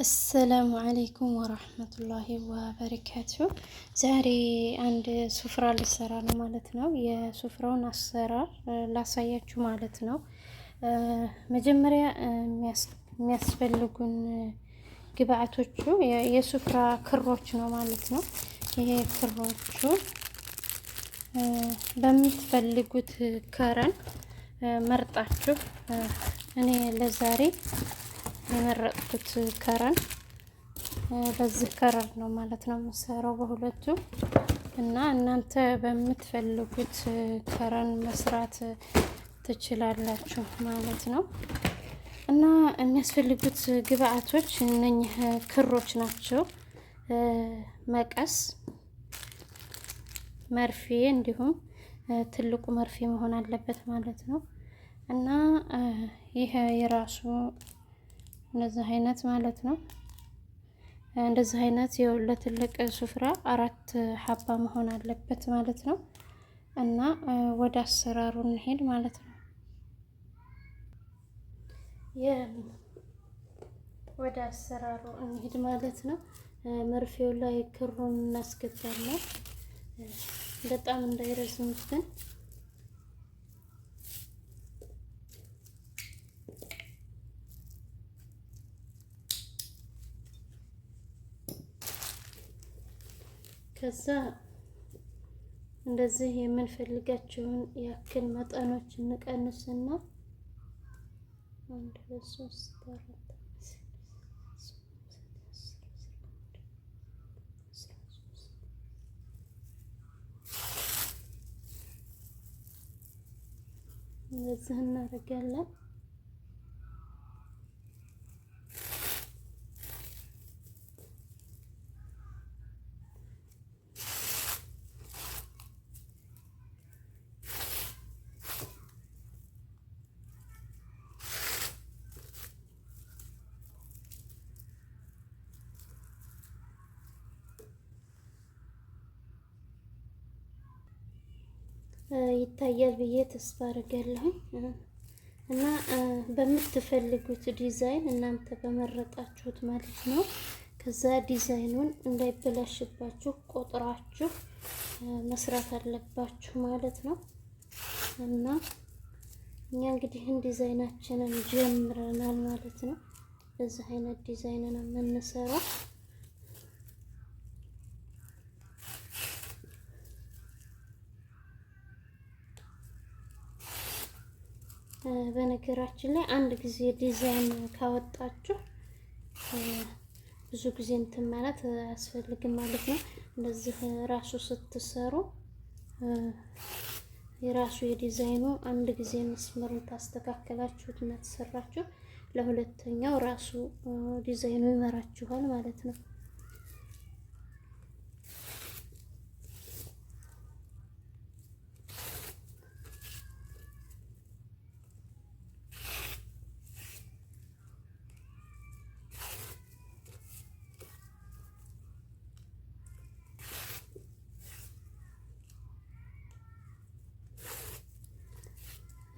السلام عليكم ورحمة الله وبركاته። ዛሬ አንድ ሱፍራ ልሰራ ነው ማለት ነው። የሱፍራውን አሰራር ላሳያችሁ ማለት ነው። መጀመሪያ የሚያስፈልጉን ግብአቶቹ የሱፍራ ክሮች ነው ማለት ነው። ይሄ ክሮቹ በምትፈልጉት color መርጣችሁ፣ እኔ ለዛሬ የመረጥኩት color በዚህ color ነው ማለት ነው የምሰራው በሁለቱ፣ እና እናንተ በምትፈልጉት color መስራት ትችላላችሁ ማለት ነው። እና የሚያስፈልጉት ግብአቶች እነኚህ ክሮች ናቸው። መቀስ፣ መርፌ፣ እንዲሁም ትልቁ መርፌ መሆን አለበት ማለት ነው። እና ይህ የራሱ እንደዚህ አይነት ማለት ነው። እንደዚህ አይነት ለትልቅ ሱፍራ አራት حبة መሆን አለበት ማለት ነው። እና ወደ አሰራሩ እንሄድ ማለት ነው። ወደ አሰራሩ እንሄድ ማለት ነው። መርፌው ላይ ክሩን እናስገባለን። በጣም እንዳይረዝምብን። ከዛ እንደዚህ የምንፈልጋቸውን ያክል መጠኖች እንቀንስና አንድ፣ ሁለት፣ ሶስት፣ አራት፣ እንደዚህ እናደርጋለን። ይታያል ብዬ ተስፋ አድርጋለሁ። እና በምትፈልጉት ዲዛይን እናንተ በመረጣችሁት ማለት ነው። ከዛ ዲዛይኑን እንዳይበላሽባችሁ ቆጥራችሁ መስራት አለባችሁ ማለት ነው። እና እኛ እንግዲህ ዲዛይናችንን ጀምረናል ማለት ነው። በዚህ አይነት ዲዛይን ነው የምንሰራው። በነገራችን ላይ አንድ ጊዜ ዲዛይን ካወጣችሁ ብዙ ጊዜ እንትን ማለት አያስፈልግም ማለት ነው። እንደዚህ ራሱ ስትሰሩ የራሱ የዲዛይኑ አንድ ጊዜ መስመሩን ታስተካከላችሁት እና ተሰራችሁ ለሁለተኛው ራሱ ዲዛይኑ ይመራችኋል ማለት ነው።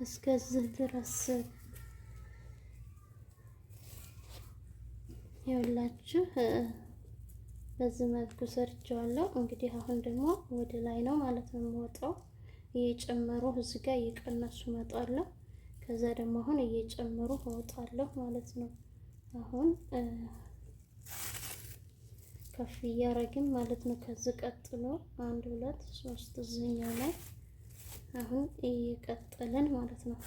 እስከዚህ ድረስ ይኸውላችሁ በዚህ መልኩ ሰርቼዋለሁ። እንግዲህ አሁን ደግሞ ወደ ላይ ነው ማለት ነው የምወጣው። እየጨመሩ እዚህ ጋር እየቀነሱ እመጣለሁ። ከዛ ደግሞ አሁን እየጨመሩ እወጣለሁ ማለት ነው። አሁን ከፍ እያረግን ማለት ነው። ከዚህ ቀጥሎ አንድ፣ ሁለት፣ ሶስት እዚህኛው ላይ አሁን እየቀጠልን ማለት ነው።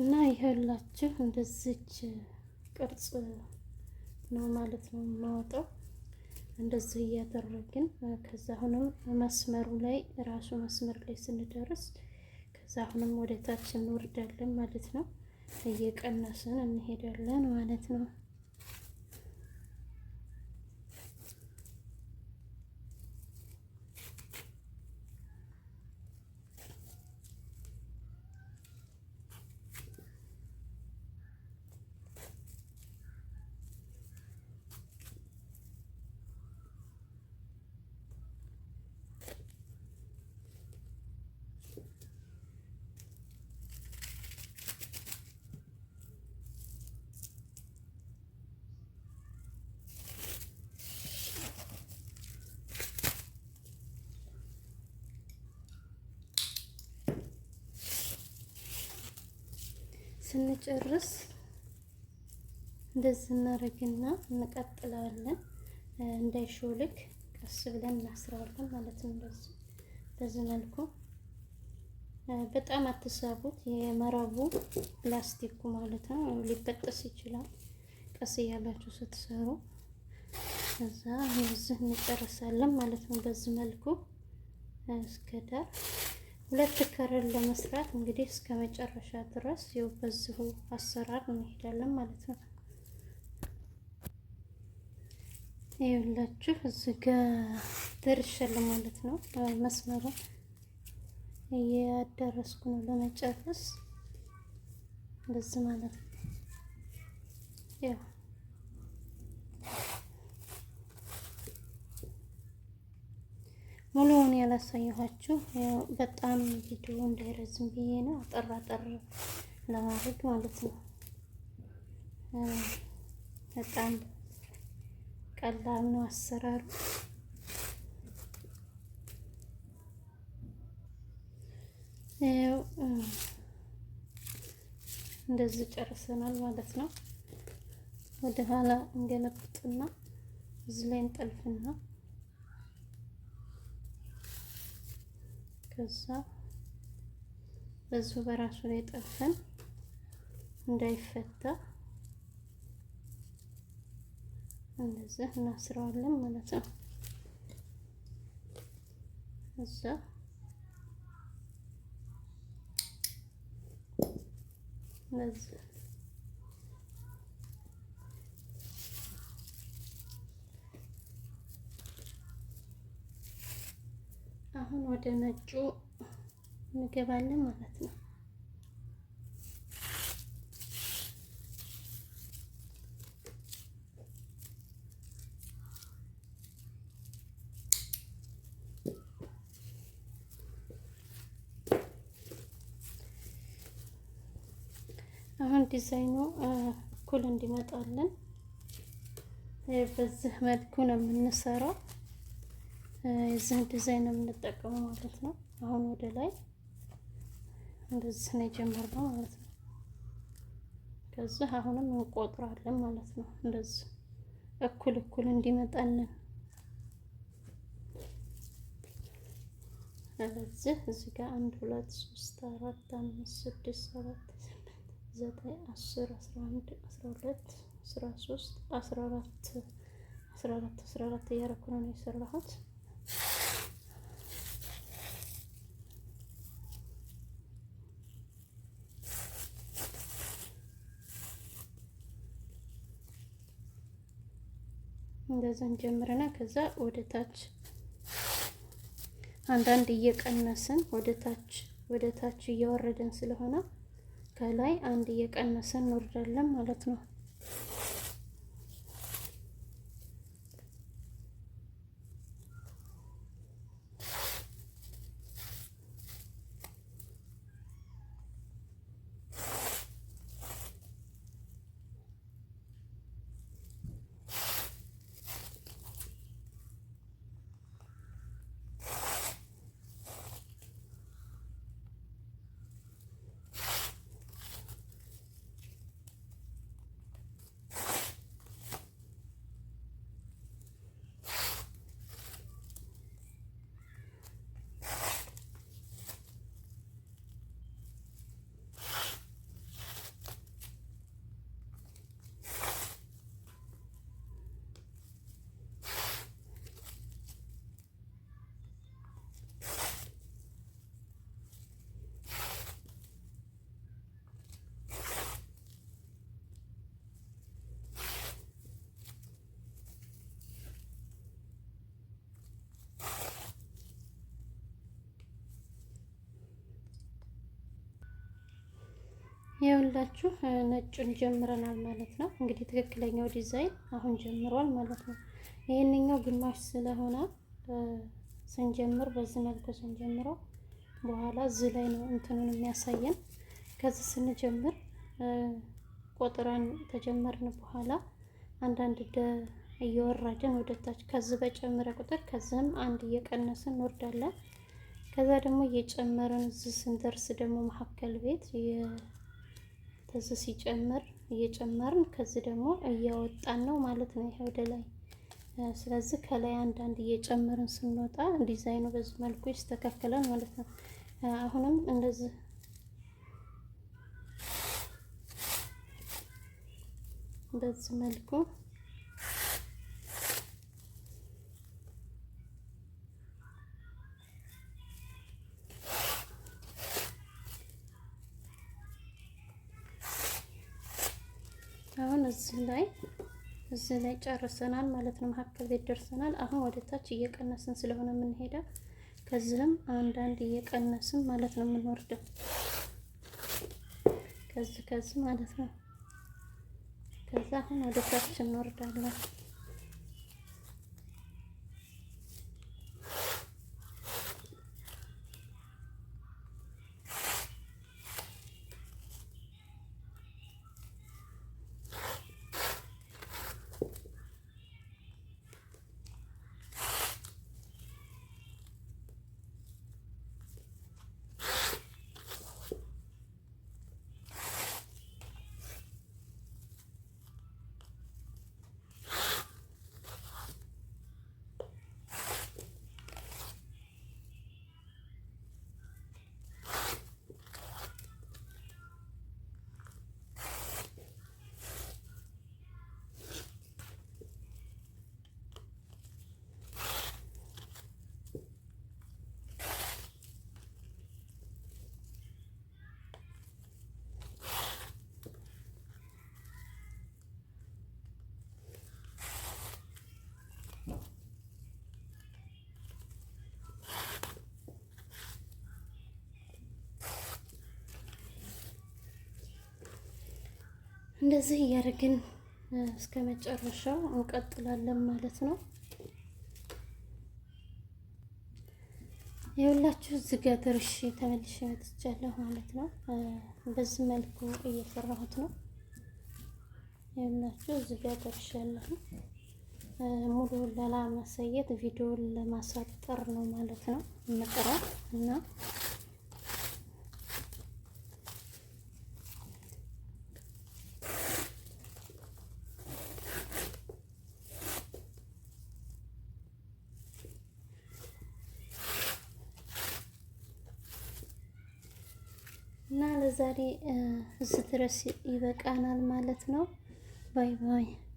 እና ይኸውላችሁ እንደዚች ቅርጽ ነው ማለት ነው የማወጣው። እንደዚህ እያደረግን ከዛ አሁንም መስመሩ ላይ ራሱ መስመር ላይ ስንደርስ ከዛ ከዛ አሁንም ወደ ታች እንወርዳለን ማለት ነው። እየቀነስን እንሄዳለን ማለት ነው። ስንጨርስ እንደዚህ እናደርግና እንቀጥለዋለን። እንዳይሾልክ ቀስ ብለን እናስረዋለን ማለት ነው። እንደዚህ በዚህ መልኩ በጣም አትሳቡት፣ የመረቡ ፕላስቲኩ ማለት ነው ሊበጠስ ይችላል። ቀስ እያላችሁ ስትሰሩ ከዛ እዚህ እንጨርሳለን ማለት ነው። በዚህ መልኩ እስከ ዳር ሁለት color ለመስራት እንግዲህ እስከ መጨረሻ ድረስ ይኸው በዚሁ አሰራር እንሄዳለን ማለት ነው። ይኸውላችሁ እዚህ ጋ ደርሻለሁ ማለት ነው። መስመሩን እያዳረስኩ ነው ለመጨረስ እንደዚህ ማለት ነው። ያው ሙሉውን ያላሳየኋችሁ በጣም ቪዲዮ እንዳይረዝም ብዬ ነው፣ አጠር አጠር ለማድረግ ማለት ነው። በጣም ቀላል ነው አሰራሩ። እንደዚህ ጨርሰናል ማለት ነው። ወደ ኋላ እንገለብጥና እዚህ ላይ እንጠልፍና ከዛ በዚሁ በራሱ ላይ ጠልፈን እንዳይፈታ እንደዚህ እናስረዋለን ማለት ነው። እዛ እንደዚህ አሁን ወደ ነጩ እንገባለን ማለት ነው። አሁን ዲዛይኑ እኩል እንዲመጣልን በዚህ መልኩ ነው የምንሰራው። የዚህን ዲዛይን ነው የምንጠቀመው ማለት ነው። አሁን ወደ ላይ እንደዚህ ነው የጀመርነው ማለት ነው። ከዚህ አሁንም እንቆጥራለን ማለት ነው። እንደዚህ እኩል እኩል እንዲመጣልን ስለዚህ እዚህ ጋር 1 2 3 4 5 6 7 8 9 10 11 12 13 14 14 14 እያደረኩ ነው የሰራሁት። እንደዛ እንጀምርና ከዛ ወደ ታች አንዳንድ እየቀነስን ወደ ታች እየወረድን ስለሆነ ከላይ አንድ እየቀነስን እንወርዳለን ማለት ነው። ይኸውላችሁ ነጩን ጀምረናል ማለት ነው። እንግዲህ ትክክለኛው ዲዛይን አሁን ጀምሯል ማለት ነው። ይህንኛው ግማሽ ስለሆነ ስንጀምር በዚህ መልኩ ስንጀምረው በኋላ እዚህ ላይ ነው እንትኑን የሚያሳየን። ከዚህ ስንጀምር ቆጥረን ተጀመርን በኋላ አንዳንድ እየወረድን ወደታች ከዚህ በጨመረ ቁጥር ከዚህም አንድ እየቀነስን እንወርዳለን። ከዛ ደግሞ እየጨመርን እዚህ ስንደርስ ደግሞ መካከል ቤት ከዚህ ሲጨምር እየጨመርን ከዚህ ደግሞ እያወጣን ነው ማለት ነው። ይሄ ወደ ላይ። ስለዚህ ከላይ አንዳንድ እየጨመርን ስንወጣ ዲዛይኑ በዚህ መልኩ ይስተካከላል ማለት ነው። አሁንም እንደዚህ በዚህ መልኩ አሁን እዚህ ላይ ጨርሰናል ማለት ነው። መካከል ቤት ደርሰናል። አሁን ወደ ታች እየቀነስን ስለሆነ የምንሄደው ከዚህም አንዳንድ እየቀነስን ማለት ነው የምንወርደው ከዚህ ማለት ነው። ከዛ አሁን ወደ ታች እንወርዳለን። እንደዚህ እያደረግን እስከ መጨረሻው እንቀጥላለን ማለት ነው። የሁላችሁ እዚህ ጋር ደርሼ ተመልሼ መጥቻለሁ ማለት ነው። በዚህ መልኩ እየሰራሁት ነው። የሁላችሁ እዚህ ጋር ደርሻለሁ። ሙሉውን ላለማሳየት ቪዲዮውን ለማሳጠር ነው ማለት ነው የምጥረው እና ለዛሬ እዚህ ድረስ ይበቃናል ማለት ነው። Bye bye።